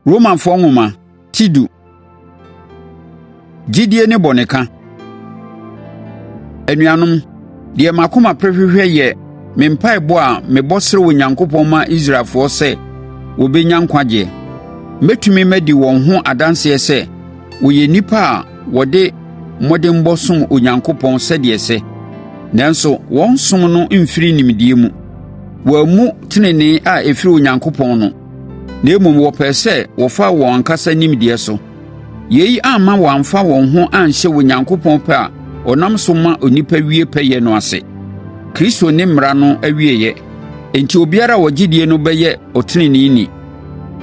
Romafoɔ nwoma ti du. Gyidie ne bɔneka. Anuanom, deɛ m'akoma pere hwehwɛ yɛ me mpaeɛbɔ a mebɔ srɛ Onyankopɔn ma Israelfoɔ sɛ wɔbɛnya nkwagyeɛ. Mɛtumi madi wɔn ho adanseɛ sɛ wɔyɛ nnipa a wɔde mmɔdemmɔ som Onyankopɔn sɛdeɛ ɛsɛ, nanso wɔn som no mfiri nimdeɛ mu. Wɔammu tenenee a ɛfiri Onyankopɔn no, na mmom wɔpɛɛ sɛ wɔfa wɔn ankasa nimdeɛ so. Yei amma wɔamfa wɔn ho anhyɛ Onyankopɔn pɛ a ɔnam so ma onipa wie pɛyɛ no ase. Kristo ne Mmara no awieeɛ, enti obiara a ɔgye die no bɛyɛ ɔteneneeni.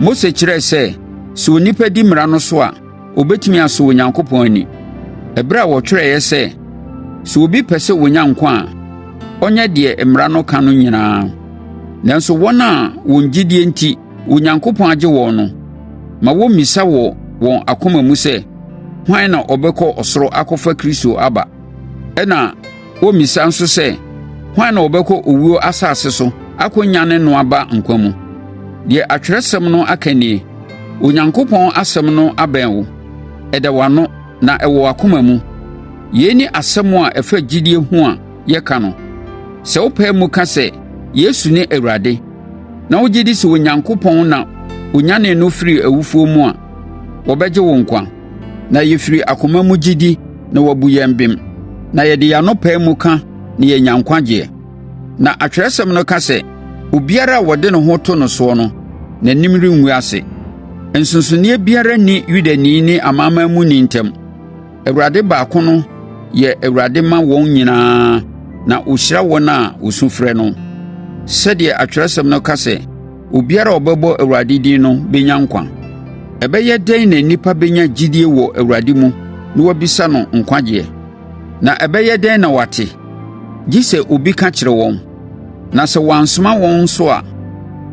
Mose kyerɛɛ sɛ, sɛ onipa di Mmara no so a, ɔbɛtumi asɔ Onyankopɔn ani. Ɛberɛ a wɔtwerɛeɛ sɛ, “Sɛ obi pɛ sɛ ɔnya nkwa a, ɔnyɛ deɛ Mmara no ka no nyinaa.” Nanso wɔn a wɔn gyidie enti Onyankopɔn agye wɔn no, ma wɔmmisa wɔ wɔn akoma mu sɛ, “Hwan na ɔbɛkɔ ɔsoro akɔfa Kristo aba?” Ɛnna wɔmmisa nso sɛ, “Hwan na ɔbɛkɔ owuo asase so akɔnyane no aba nkwa mu?” Deɛ Atwerɛsɛm no aka nie: Onyankopɔn asɛm no abɛn wo, ɛda w'ano na ɛwɔ w'akoma mu. Yei ne asɛm a ɛfa gyidie ho a yɛka no. Sɛ wopae mu ka sɛ, “Yesu ne Awurade,” na wogye di sɛ Onyankopɔn na ɔnyanee no firii awufoɔ mu a, wɔbɛgye wo nkwa. Na yɛfiri akoma mu gye di na wɔabu yɛn bem, na yɛde yɛn ano pae mu ka na yɛanya nkwagyeɛ. Na Atwerɛsɛm no ka sɛ, obiara a ɔde ne ho to no soɔ no, n'anim rengu ase. Nsonsonoeɛ biara nni Yudani ne amanamanmuni ntam. Awurade baako no yɛ Awurade ma wɔn nyinaa na ɔhyira wɔn a wɔsu frɛ no. Sɛdeɛ Atwerɛsɛm no ka sɛ, “Obiara a ɔbɛbɔ Awurade din no bɛnya nkwa.” Ɛbɛyɛ dɛn na nnipa bɛnya gyidie wɔ Awurade mu na wɔabisa no nkwagyeɛ? Na ɛbɛyɛ dɛn na wɔate? Gye sɛ obi ka kyerɛ wɔn. Na sɛ wɔansoma wɔn nso a,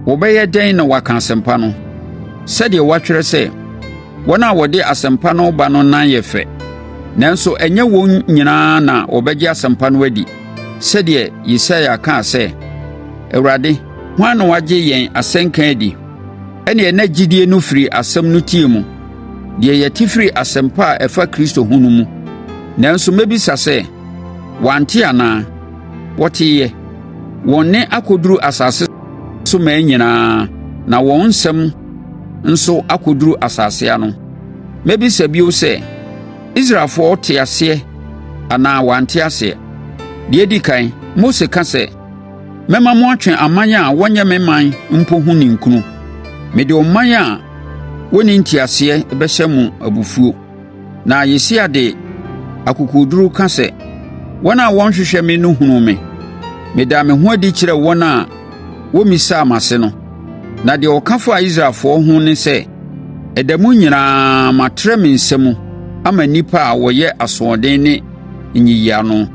wɔbɛyɛ dɛn na wɔaka asɛmpa no? Sɛdeɛ wɔatwerɛ sɛ, “Wɔn a wɔde asɛmpa no reba no nan yɛ fɛ!” Nanso ɛnyɛ wɔn nyinaa na wɔbɛgye asɛmpa no adi, sɛdeɛ Yesaia kaa sɛ, “Awurade, hwan na wagye yɛn asɛnka adi?” Ɛnneɛ na gyidie no firi asɛm no tie mu, deɛ yɛte firi asɛmpa a ɛfa Kristo ho no mu. Nanso mɛbisa sɛ, wɔante anaa? Wɔteeɛ. Wɔn nne akɔduru asase so mmaa nyinaa na wɔn nsɛm nso akɔduru asase ano. Mɛbisa bio sɛ, Israelfoɔ te aseɛ anaa wɔante aseɛ? Deɛ ɛdi ɛkan, Mose ka sɛ, “Mɛma mo atwe aman a wɔnyɛ me ɔman mpo ho ninkunu; mede ɔman a wɔnni nteaseɛ bɛhyɛ mo abufuo.” Na Yesaia de akokoɔduru ka sɛ, “Wɔn a wɔnhwehwɛ me no hunuu me; medaa me ho adi kyerɛɛ wɔn a wɔmmisaa m'ase no.” Na deɛ ɔka faa Israelfoɔ ho ne sɛ, “Ɛda mu nyinaa matrɛ me nsa mu ama nnipa a wɔyɛ asoɔden ne nyiyiano.”